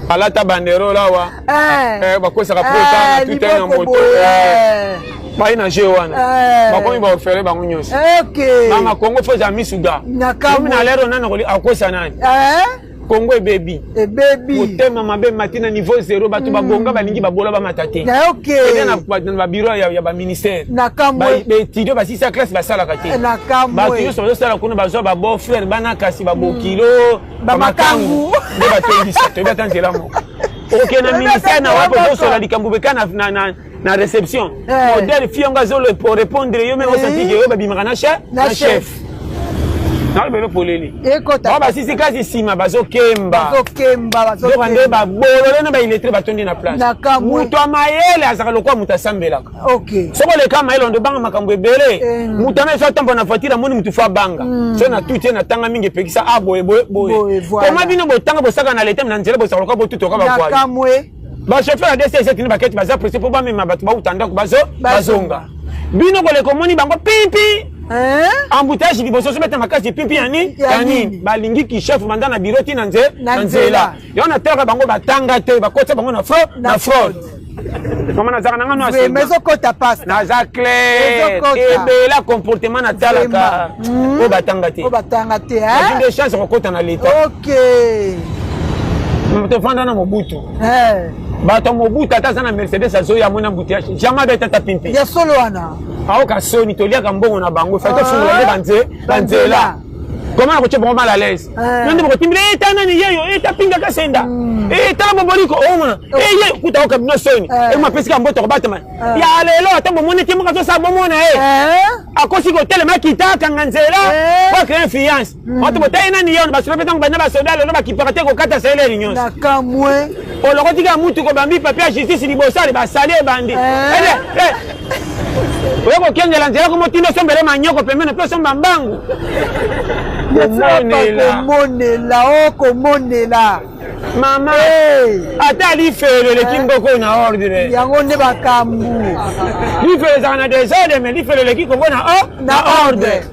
alata banderole awa Eh. eh, bakosaka prota na Eh, twitter na liboko moto boye. eh, baye na jeu wana Eh. bakomi baofele bango nyonso Ok. mama Congo fo eza misuga Na kamwe. Komi na lero nani akosa nani Eh? Congo ebebi Ebebi. motema mabe mati na niveau zero bato babonga balingi babola bamata te Na ok. eza na babiro ya baministère Na kamwe. baétudiant basisa classe basalaka te Na kamwe. bato nyonso bazosala kuna bazwa babeau frère bana kasi babokilo Bamakangu. nde batondisa toyebi ata nzela moko okende na Toyebi ministère ata na wapi nzela moko. ozosola likambo beka na réception Eh. modèle fille yango azorépondre yo meme osantike oyo babimaka na chef Na na chef. chef nalobelo poleli Ekota. bao basisi kasi nsima bazokemba Bazokemba, nzoka nde bazokemba. babolole na baillettre batondi na place Na kamwe. moto ya mayele azalaka lokola moto asambelaka Ok. soki oleka mayele ondo obanga makambo ebele Eh. moto ana so atambola na voiture amoni motu fo abanga so na tuti ye natanga mingi epekisa a boye boye Boye, boye voilà. koma bino botanga bosaka na leta na nzela bosaka lokola botutoka Na bavoile kamwe. bachauffeur ya dcs tini baketi baza presse mpo bamema bato bauta ndako bazonga bino koleka omoni bango pimpi Eh? embouteillage liboso ozobeta makasi pimpi ya nini Ya ya nini nini? balingi kichef banda na biro ti na nze Na na nzela. nzela yango natalaka bango batanga te bakotisa bango na fraude Na na fraude mama nazalaka na ngano Vraiment, ezokota pasta. naza clair Ezokota. ebela comportement natalaka Vraiment. oyo batanga te Oyo batanga te, nazwi hein? nde chance kokota na leta Ok. tofanda na mobutu Eh. bato ya mobutu ata aza na mercedes azoya amoni embouteillage jamais abeta ata pimpi Ya solo wana. aoka soni toliaka mbongo na bango fai Ah. tofungola nde banzela koma na kotia bango mal à l'aise Ah. yo nde bokotimbila eta nani yeyo eta pingaka senda etala boboliko omona eye kuta oka bino soni Ah. emo apesika mboto kobatama Ah. ya lelo ata bomoni te moko azosala bomona ye Eh? akosi kotelema akita akanga nzela Eh. po acrée influence bato botaye nani yo basoda mpe ntango banda basoda lelo bakipaka te kokata sayeleri nyonso Na kamwe. olokoti kaka mutuka obambi papier ya justice liboso ale basali ebandi Eh. oye kokengela nzela komotinda osombele manyoko pembeni mpe osomba mbangu komonela Komonela, oh komonela. mama Hey. ata lifelo eleki mboka oyo na ordre Yango nde makambo. lifelo ezalaka na desordre mais lifelo eleki kongo na Na ordre ordre.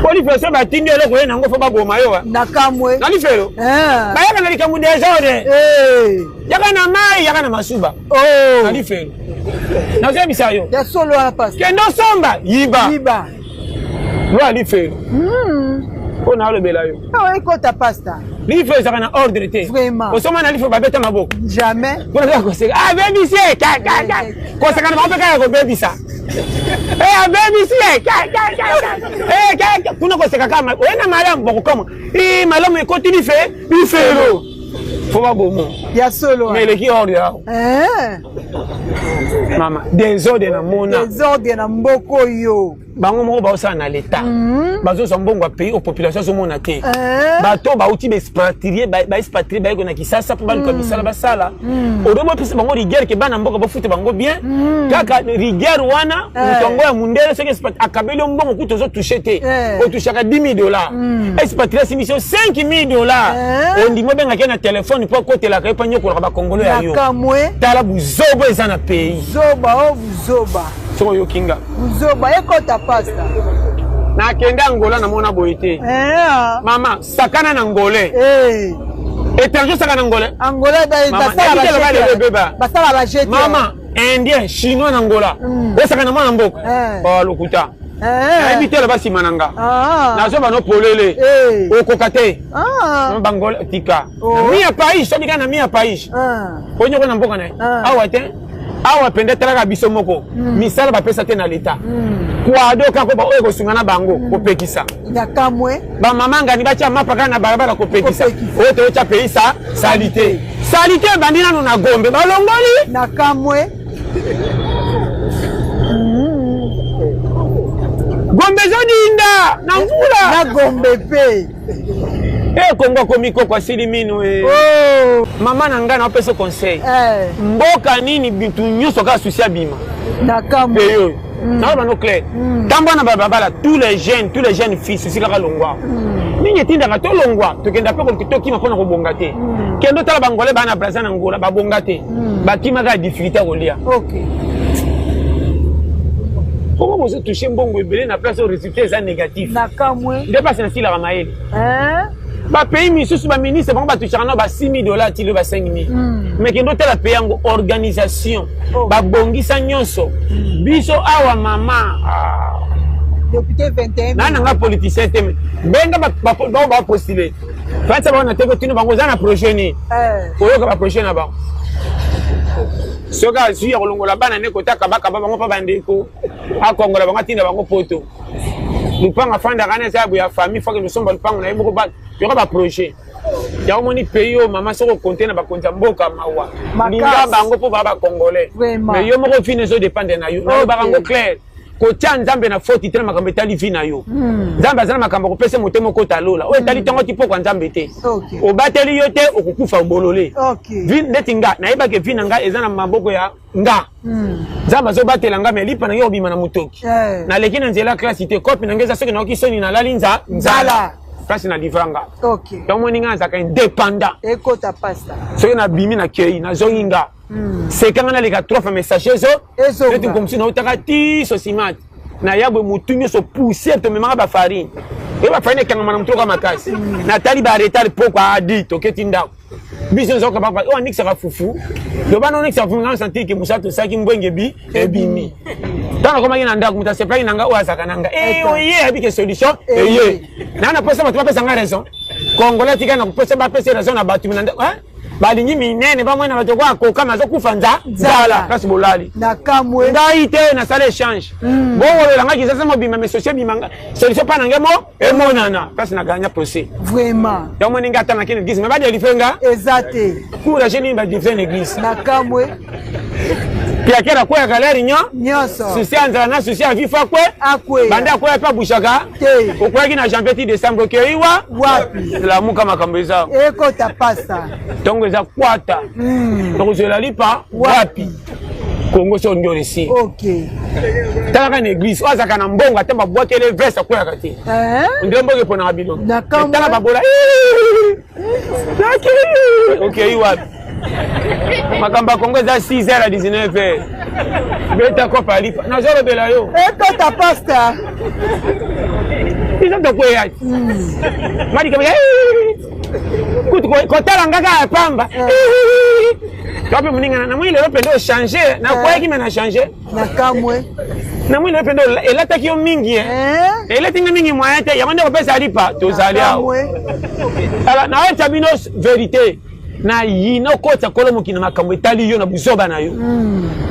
po lifelo so batindi eloko ye nango fo baboma yo wa. Na kamwe. na lifelo Eh. bayaka na likambo desordre Eh. yaka na mai yaka na masuba Oh. na lifelo nazoyebisa yo Ya solo wana pasta. kende osomba yiba Yiba. lwa lifelo mpo nalobela yo Awa ekota pasta. lifelo ezalaka na ordre te Vraiment. osomba na lifelo babeta maboko Jamais. mpona kaka koseka abebisi ye ka, ka, ka. koseka na bango mpe kaka kobebisa Eh, abebisi ye ka, ka, ka, ka. Eh, ka, ka. kuna koseka kaka oye na malamu bakokama i malamu ekoti lifelo fo babomo Ya solo mais wana. eleki ordre awa Eh. mama desordre namona Desordre na mboka oyo. bango moko baosala na leta bazozwa mbongo ya pays o population azomona te Eh. bato bauti baexpatrie baexpatrie bayeko na kisasa mpo baluka misala basala odo bopesa bango rigueur ke bana mboka bofuta bango bien kaka rigueur wana moto yango ya mundele soki akabeli yo mbongo kutu ozotouche te Eh. otouchaka 10 000 dollars expatrie asimisi yo 5 000 dollars Eh. ondimi obengaki ye na telefone mpo akotelaka ye mpo anyokolaka bakongolo ya Na yo kamwe. tala buzobo eza na pays Zoba o buzoba. soki oyoki nga Buzoba ekota pasta. nakende angola namona boye te Eh. mama sakana na ngolais Eh. étranger osaka na ngolais Angola Mama, basala nayebi te loba lelo ebeba. basala ba jete. mama indien chinois na angola osaka na mwana mboka Eh. Oh, lokuta Eh. nayebi te loba nsima na nga Ah. nazoba no polele Eh. okoka te Ah. bangola tika Oh. na mi ya pais soki kaka na mi ya pais Ah. onyoko na mboka na ye Ah. awa te awa mpenza talaka biso moko misala bapesa te na leta kwado kaka oyo ekosunga na bango kopekisa Na kamwe. bamama ngani batya mapa kaka na balabala kopekisa Kopekisa. oyo toyotya pays sa salite salite ebandi nano na gombe balongoli Na kamwe. gombe ezodinda na mvula Na Gombe pe. E Kongo akomi koko asili mino e. Oh. Mama na ngai naopesa conseil. Eh. Mboka nini bitu nyonso kaka susi abima. Na kambo. Pays oyo. Naoloba no clair. Ntango wana babala tous les jeunes, tous les jeunes filles susi kaka longwa. Nini etindaka tolongwa tokenda mpe koluki tokima mpona kobonga te. Kende otala bangolais baa na Brazza na Angola babonga te. Bakimaka ya difficulté ya kolia. Okay. Comment bozo toucher mbongo ebele na place oyo résultat eza négatif? Na kamwe. Nde mpasi nasilaka mayele. Hein? Bapays misusu baministre bango batouchaka na ba 6 000 dollars ti ba 5 000. Mais kende otala pays yango organisation. Oh. Babongisa nyonso. Biso awa mama. Ah. Député 21. Na nanga politicien te. Benga ba ba postuler. Fanta bango na teke tino bango oza na projet nini? Eh. Oyoka ba projet na bango. Soki azwi ya kolongola bana ne kota kabakaba bango mpa bandeko akongola bango atinda bango poto lupango afandaka wana eza ya boye ya famille fo akende osomba lupango na ye moko yoka ba projet yango omoni pays oyo mama soki okonte na bakonzi ya mboka mawa linga bango mpo baa bacongolais mais yo moko vie ezo dépendre na yo nalobaka yango clair kotia nzambe na foti te na makambo etali vie na yo. Nzambe aza na makambo akopesa motema okota lola oyo etali ntongo ti pokwa nzambe te. Obateli yo te okokufa obolole. Vie ndeti nga nayebaki vie na nga eza na maboko ya nga. Nzambe azobatela nga me lipa na ngai obima na motoki. Naleki na nzela classe te kope na ngai eza soki nayoki soni nalali nzala. Place na livra nga. Donc moni nga nazalaka indépendant. Ekota pasta. Soki nabimi na kei nazongi nga. Seka nga naleka trois fois message ezo neti nkomisi nautaka ti sosimate na boye motu nyonso poussière tomemaka bafarine oyo bafarine ekangama na motu oka makasi natali baretard pokwa adi toketi ndako biso nzoka papa oyo anikisaka fufu loba na onikisaka fufu nga sentir ke mosala tosalaki mbwenge bi ebimi ntango nakomaki na ndako moto asepelaki na nga oyo azalaka na nga e oye ayebi ke solution eye naa naposa bato bapesa nga raison congolais atika na kopesa bapesa raison na bato na ndako balingi minene bamwena bato kwa akoka mazokufa nzala place bolali nakamwe ngai te nasala échange bowolola ngai kisasa mobima mais sosie ebima nga solution mpa na ngai mo emonana place na gagna procès vraiment yango moni ngai atangaki na église mais badelivre nga eza te courage nini badelivre na église nakamwe piakera akweyaka lere nyonso susi ya nzala na susi ya vifa akwe akweya banda akweya mpe abushaka te okweyaki na janvier ti décembre okei wa wapi lamuka makambo eza ekota pasta ntongo eza kwata tokozwela lipa wapi kongo so ndio resi ok talaka na église oyo azalaka na mbongo ata babwakele veste akweyaka te nde mboka eponaka bino tala babola okei wapi makambo ya kongo eza 6 heures à 19 heures beta kopa alipa nazolobela yo ekota pasta biso tokweyaki madika kutu kotala nga kaka pamba to mpe moninga namoni lelo mpenza ochange nakweyaki me na change nakamwe namoni lelo mpenza elataki yo mingi elati nga mingi moyen te yango nde kopesa lipa tozali awa ala nayebisa bino verité nayina okotisa kolo mokili na makambo etali yo na buzoba na yo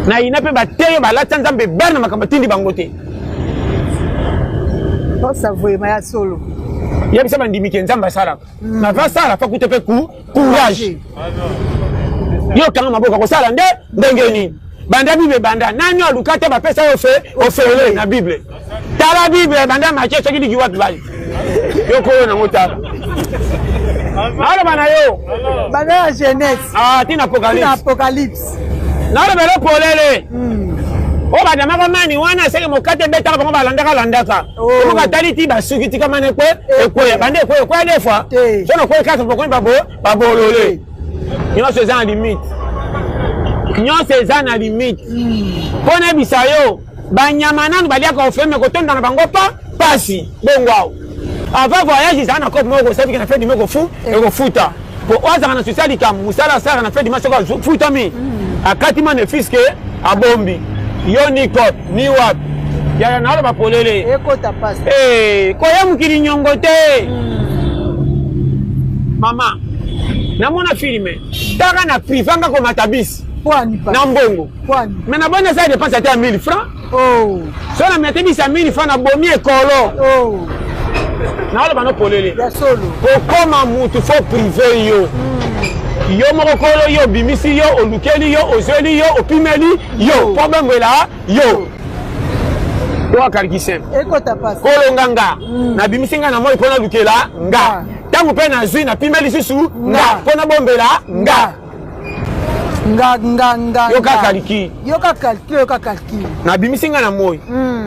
nayina mpe bateyo balatisa nzambe ebele na makambo atindi bango te osa vraiment ya solo yebisa bandimi ke nzambe asalaka na vasala fa kute mpe courage yo okanga maboko akosala nde ndenge nini banda bible banda nani aluka te bapesa yo fe ofele na bible tala bible banda matie soki liki wapi bali yo koyo nango tala aloba na yo banda ya jeunesse ah tina apocalypse apocalypse naloba elo polele oyo badamaka mani wana aseke mokate ebetaka bango balandaka landaka omoka atali ti basuki tika mani ekwe ekweya bande ekweya ekweya deux fois so na kweya quatre bokomi babolole nyonso eza na limite nyonso eza na limite mpo nayebisa yo banyama nanu baliaka ofeme kotonda na bango pa pasi bongo awo avant voyage ezala na cope moko kosabiki na fin du mois kofu ekofuta po oyo azalaka na susi ya likambo mosala asalaka na fin du mois soki afutami akati ma ne fils ke abombi yo ni cope ni wapi yaya naoloba polele ekota pasi koya mokili nyongo te mama namona filme taka na prive nga komata bisi na mbongo me naboni asala dépense ata ya 1000 francs so na mete bisi ya 1000 francs nabomi ekolo naoloba no polele kokoma mutu fo prive yo yo moko kolo yo obimisi yo olukeli yo ozweli yo opimeli yo problème ela yo to akalikise ekota pasi kolonga nga nabimisi nga na moi mpo nalukela nga. Ntango mpe nazwi, napima lisusu nga mpo nabombela nga. Nga nga nga. Yoka calcul. Yoka calcul, yoka calcul. Nabimisi nga na moi.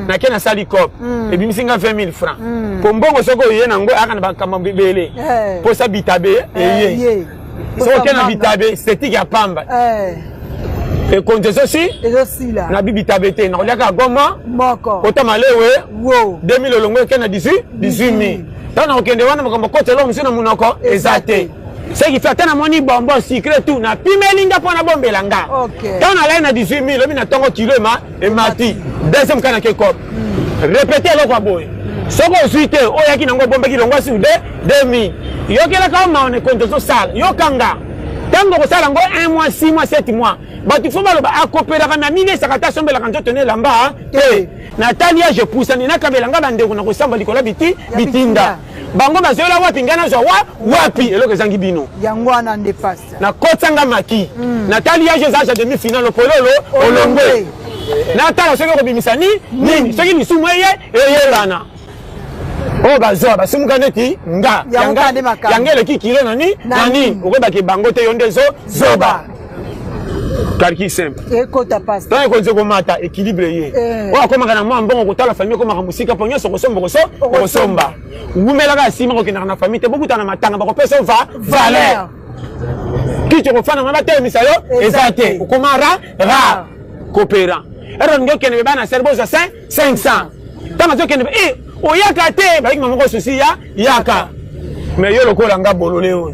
Nake nasali cop. Ebimisi nga 20 000 francs. Po mbongo soki oye nango aka na bakambo ebele. Posa bitabe eye. Soki oke na bitabe esthétique ya pamba. Ekonzi ezosi ezosila. Nabi bitabe te, nakoliaka goma moko. Kota malewe. Wow. 2000 olongo eke na 18 18000. Ntango nakokende wana makambo kota eloko mosusu na monoko eza te. Ce qui fait ata namoni bonbon sucré tout napimeli nga mpo nabombela nga. Ntango nalai na 18 000 lobi na ntongo kilo ema emati. Deuxième cas nake cop. Répété eloko ya boye. Soki ozwi te oyaki nango obombaki longwa sur 2000. Yokelaka mawa na ekonzi ozosala. Yokanga. Ntango okosala yango 1 mois, 6 mois, 7 mois. Bato fo baloba akopelaka na milesaka ata asombelaka nzoto na elamba te. Natali age epusani nakabela nga bandeko na kosamba likolo ya biti bitinda. Bango bazoyela wapi ngai nazwa wa wapi eloko ezangi bino. Yango wana nde pasi. Nakotisa nga maki. Natali age eza age ya demi finale opololo olongwe. Natala soki okobimisa ni nini soki lisumu eye eyebana. Oyo bazwa basumuka neti nga yanga eleki kilo na ni na nini okoyebaki bango te yo nde zo zoba. Calcul simple. Ekota pasi. Tango ekonzi komata équilibre ye. Oyo akomaka na mwa mbongo kotala famille ekomaka mosika mpo nyonso okosomba okosomba. Wumelaka nsima kokendaka na famille te bokutana na matanga bakopesa yo valeur. Kiti okofanda mama batelemisa yo eza te. Okoma ra rare. Coopérant. Ero olingi okende be bana sere bozwa 500. Ntango azokende be oyaka te bayiki mama moko susi ya yaka. Mais yo lokola nga bolole oyo.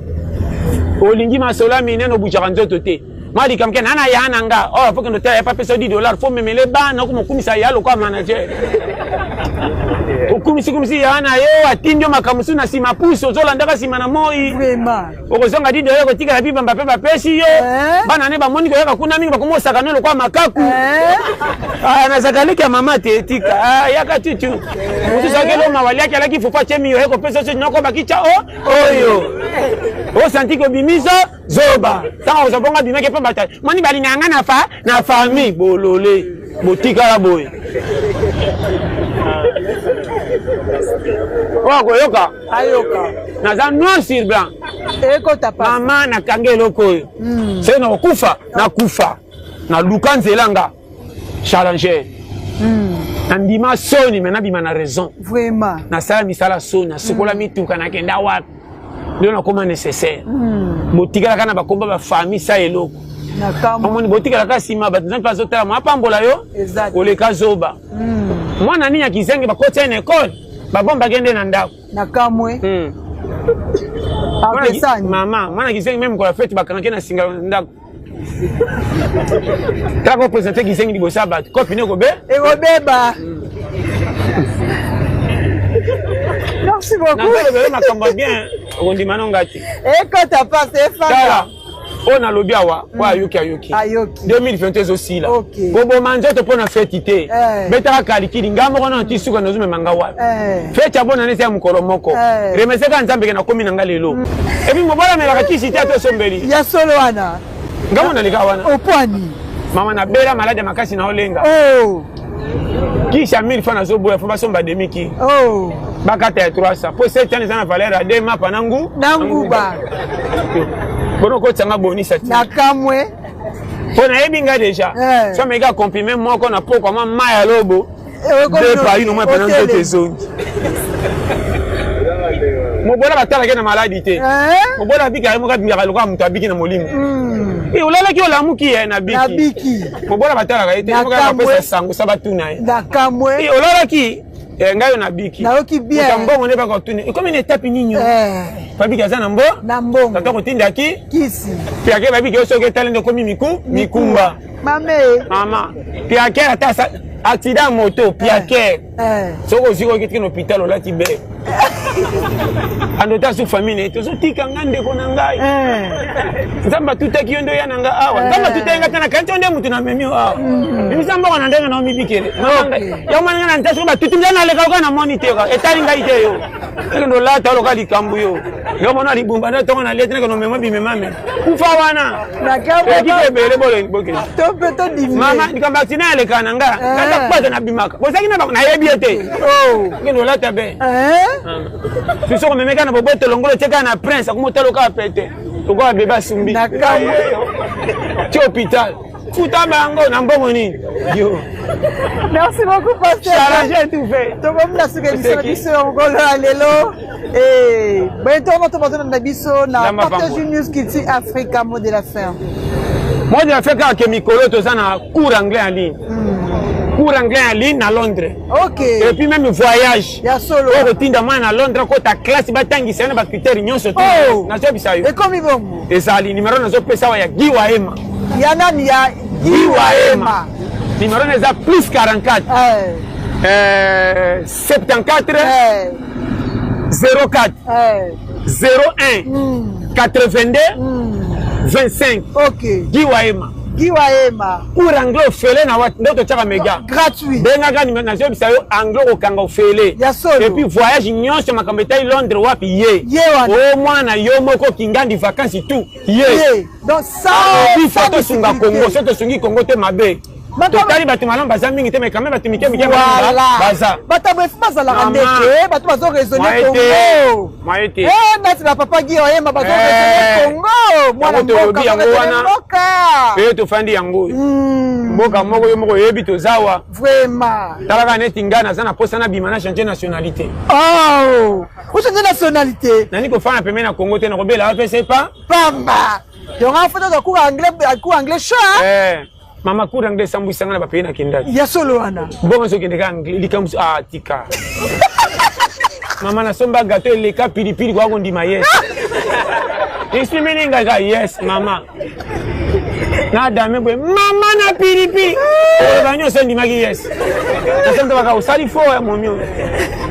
Olingi masolo ya minene obujaka nzoto te. Mwa likambo ke nana ya na nga. Oh, faut kendo tala ya pesa $10, faut memele bana ko mokumisa ya lokola manager. Okumisi kumisi ya na yo atindi yo makambo mosusu na nsima pusu ozolandaka nsima na moi. Vraiment. Okozonga $10 kotikala bibamba mpe bapesi yo. Bana ne bamoni koyaka kuna mingi bakomosaka no lokola makaku. Nazalaka leki ya mama te tika. Yaka tutu. Mosusu akelo mawa liaki alaki fufu atie miyo ye kopesa so noko bakitya o oyo. Osanti kobimisa zoba. Ntango kozwa bongo abimaki mpe bato moni balingaka nga na fa na famille bolole botikala boye. Oyo akoyoka ayoka. Naza noir sur blanc. Ekota pa. Mama nakanga eloko oyo. Soki nakokufa nakufa. Naluka nzela nga challenger. Nandima soni mais nabima na raison. Vraiment. Nasala misala soni, nasukola mituka nakenda wapi. Ndio nakoma nécessaire. Botikalaka na bakomba ba famille sa eloko. Omoni botikalaka nsima bato nzambe azotala mwa apambola yo oleka zoba. Mwana nini ya kizengi bakoti na école babombaki nde na ndako. Na kamwe. Mama, mwana kizengi meme mokolo ya fete bakangaki na singa ndako. Tala ko présenter kizengi liboso ya bato. Kopi ne kobe? Ekobeba. Merci beaucoup. Nazolobela makambo ya bien, okondima no nga te. Ekota pasi efanda. Tala, oyo nalobi awa, oyo ayoki ayoki. Ayoki. 2021 ezosila. Koboma nzoto mpo na feti te. Betaka kalikili, nga moko nano ti suka nazomema nga wapi. Feti ya bonane eza ya mokolo moko. Remercie kaka Nzambe ke nakomi na nga lelo. Et puis mobali amelaka kisi te ata osombeli. Ya solo wana. Nga mona leka wana. Opwani. Mama nabela malade ya makasi na olenga. Kisi ya 1000 francs nazoboya fo basomba demi ki. Bakata ya 300. Po 7 ans eza na valeur ya 2 mapa na ngu. Na nguba. Bono kotisanga bonisa ti. Na kamwe. Po nayebi nga déjà. So ameki comprime moko na pokwa mwa mai ya lobo. Deux par une, mwa pena nzoto ezongi. Mobola batalaki na maladi te. Mobola abikaka ye moko abikaka lokola moto abiki na molimo. Olalaki olamuki ye na biki. Mobola batalaka ye te, moko apesa sango sa batuna ye. Na kamwe. Olalaki ngai yo nabiki. Nayoki bien. Moto mbongo nde bakotuna. Ekomi na etape nini yo? Babiki aza na mbo? Na mbongo. Tata kotindaki? Kisi. Piake babiki yo soki etali nde ekomi mikumba. Mame. Mama. Piake ata accident moto piake. Soki ozwi koki tiki na hôpital olati be. Andota su famille tozotika nga ndeko na ngai. Nzambe atutaki yo nde oya na nga awa. Nzambe atutaki nga te na kanti yo nde motu na memi yo awa. Bimisa mbongo na ndenge na omibikele. Yo mwana nga na nta soki batuti nde naleka lokola namoni te etali ngai te yo. Ekende olata lokola likambo yo. Yo mona libumba nde ntongo nalia te nakende omema bimemame. Kufa wana. Eleki mpe ebele boleni bokende. To mpe todimi. Mama likambo accident aleka na nga. Kata kpata nabimaka. Bozalaki na bango nayebi ye te. Okende olata be. Biso komemeka na boboto longolo tie kaka na prince akoma otala kaka pete lokola bebe asumbi ti hôpital futa bango na mbongo nini yo. Merci beaucoup, pasteur. Charge tout fait. Tokomi na suka émission na biso ya mokolo ya lelo. Eh, bientôt tobazolanda biso na Partage News Culture Africa, mot de la fin. Mot de la fin kaka ke mikolo toza na cours anglais en ligne. Cours anglais en ligne na Londres. Et puis même voyage. Ya solo. Oyo kotinda mwana na Londres kota classe batangisa ye na bacritère nyonso te. Oh. Nazoyebisa yo. Ekomi bongo. Ezali numéro nazopesa awa ya Guy Waema. Ya nani ya Guy Waema. Numéro na eza plus 44. 74 04 01 82 25. Guy Waema. Guy Waema. Cours anglais ofele na wapi nde totiaka mega. Gratuit. Bengaka numéro nazoyebisa yo anglais okokanga ofele. Ya solo. Et puis voyage nyonso makambo etali Londres wapi ye. Ye wana. O mwana yo moko kingandi vacances tout ye. Ye. Donc ça. Alobi faut tosunga Congo, soki tosungi Congo te mabe. Totali bato malamu baza mingi te, mais quand même bato mike mike baza. Bato boye bazalaka ndeke, bato bazo raisonner Congo. Moyen te. Eh, nati ba papa Guy Oyema bazo raisonner Congo. Mwana mboka yango wana. Pe tofandi yango. Mboka moko yo moko oyebi tozawa. Vraiment. Talaka neti ngai naza na posa na bima na changer nationalité. Oh, o changer nationalité. Nani kofanda pembeni na Congo te nakobela APC pa. Pamba. Donc en fait oza cours anglais, cours anglais chaud. Eh. Mama cours anglais esambwisa nga na bapays nakendaki. Ya solo wana. Bongo soki okendeka anglais likambo ah tika. Mama nasomba gâteau eleka pilipili kwa kondima yes. Esimi ngai ka yes mama. Na dame boye mama na pilipili. Oloba nyonso endimaki yes. Nasomba baka osali fo ya momi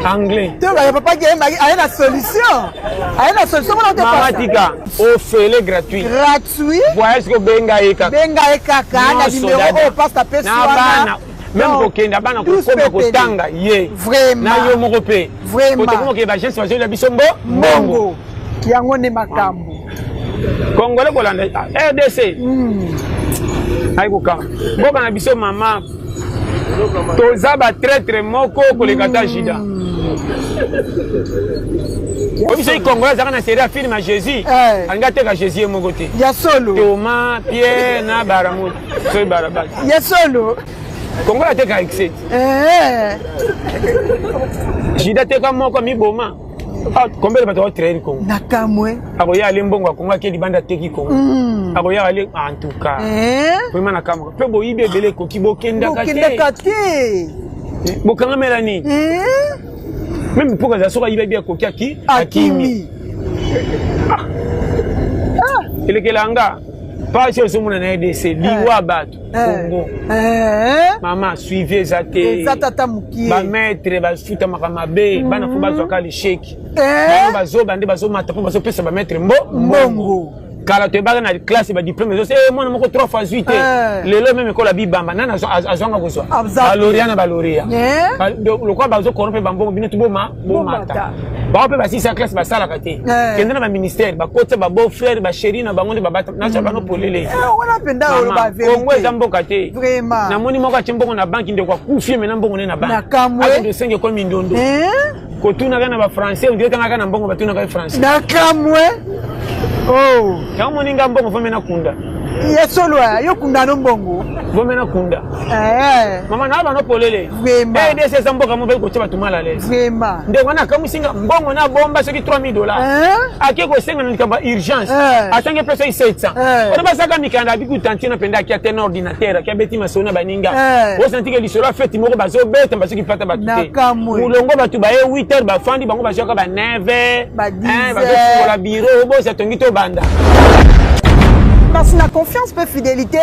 anglais. To ba papa ki aye na solution. Aye na solution mona te Mama tika ofele gratuit. Gratuit. Voyage ko benga ye kaka. Benga ye kaka na numéro oyo pasteur apesi wana. Na bana même kokenda bana kokoma kotanga ye. Vraiment. Na yo moko pe. Vraiment. Kote ke ba jeunesse bazolela biso mbo mbongo. Yango nde makambo. Congolais kolanda RDC. Ayi kokanga. Mboka na biso mama toza ba traître moko koleka ta Judas. Oyebi soki Congolais azalaka na série ya film ya Jésus, alingi ateka Jésus ye moko te. Ya solo. Thomas, Pierre na Baramoto, soki Barabas. Ya solo. Congolais ateka excès. Judas ateka moko miboma. Ah, combien de bato batraire Congo? Na kamwe. Akoya ale mbongo ya Congo ake libanda ateki Congo. Akoya ale en tout cas. Vraiment na kamwe. Pe boyibi ebele ekoki bokendaka te. Bokendaka te. Bokangamela nini? Même mpo kazala soki ayibi ayibi akoki aki akimi. Elekela nga pasi ozomona na RDC liwa bato Congo. Mama suivi eza te. Eza tata mokie. Ba maître bafutamaka mabe, bana fo bazwaka l'échec. Bango bazoba nde bazomata mpo bazopesa ba maître mbongo. Kala toyebaka na classe ba diplôme ezo eh mwana moko 3 fois 8 te. Lelo même école bibamba nani azwanga kozwa. Ba lauréat na ba lauréat. Lokola bazo corrompre ba mbongo bino tuboma bomata. Bango mpe basisa classe basalaka te. Kende na ba ministère bakotisa ba beau frère ba chéri na bango nde babata na bano polele. Wana mpenza oloba vérité. Congo eza mboka te. Vraiment. Namoni moko atie mbongo na banque ndeko akufi me na mbongo ne na banque. Na kamwe. Akende osenge ekomi ndondo. Kotunaka na ba français on dirait tangaka na mbongo batunaka ye français. Na kamwe. Oh. Yango moni nga mbongo vome na kunda. Ya solo yo kunda no mbongo. Vome na kunda. Mama na bano polele. Vraiment. RDC eza mboka moko kotia bato mal à l'aise. Vraiment. Ndeko wana akamwisi nga mbongo na bomba soki 3000 dollars. Ake kosenga na likambo ya urgence. Asangi mpe soki 700. Wana basaka mikanda abiki utanti na mpenza akia te na ordinateur akia beti masolo na baninga. Osanti ke lisolo ya feti moko bazobeta basoki pata bato te. Molongo bato baye 8 heures bafandi bango bazwaka ba 9 heures. Ba 10 heures. Bazofungola bureau obosi atongi tobanda. Merci na confiance pe fidélité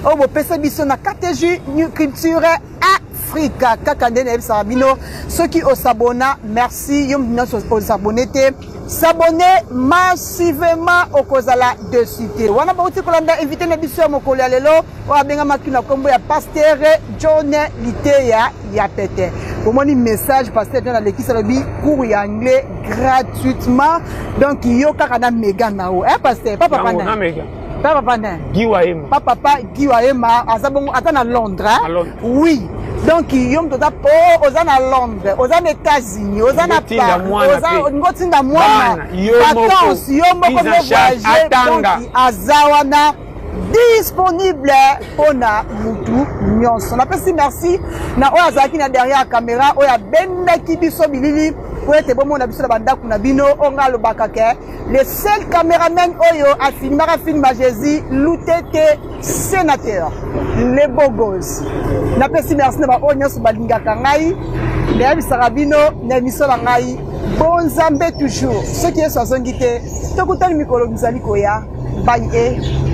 oyo bopesa biso na KTJ New Culture Africa. Kaka nde nayebisaka bino soki osabona merci, yo moto nyonso osabone te, s'abonner massivement okozala dessus te. Wana bauti kolanda invité na biso ya mokolo ya lelo oyo abengamaki na nkombo ya Pasteur John Liteya ya Pete. Bomoni message Pasteur John alekisi, alobi cours ya anglais gratuitement, donc yo kaka na mega na yo, eh Pasteur, papa papa na mega. Papa papa na Guy Waema. Papa papa Guy Waema aza bongo ata na Londres, hein? Na Londres. Oui. Donc yo moto oza oh, oza na Londres, oza na États-Unis, oza na Paris, oza olingi otinda mwana vacances, yo moko mpe voyage, donc aza wana disponible mpona mutu nyonso. Napesi merci na oyo azalaki na derrière caméra, oyo abendaki biso bilili po ete bomona biso na bandako na bino. Oyo ngai alobaka ke le seul cameraman oyo afilmaka film ya Jésus Lutete sénateur le bogos. Napesi merci na baoyo nyonso balingaka ngai, nayebisaka bino na émission na ngai bonzambe toujours. Soki Yesu azongi te, tokutani mikolo mizali koya. Bye e.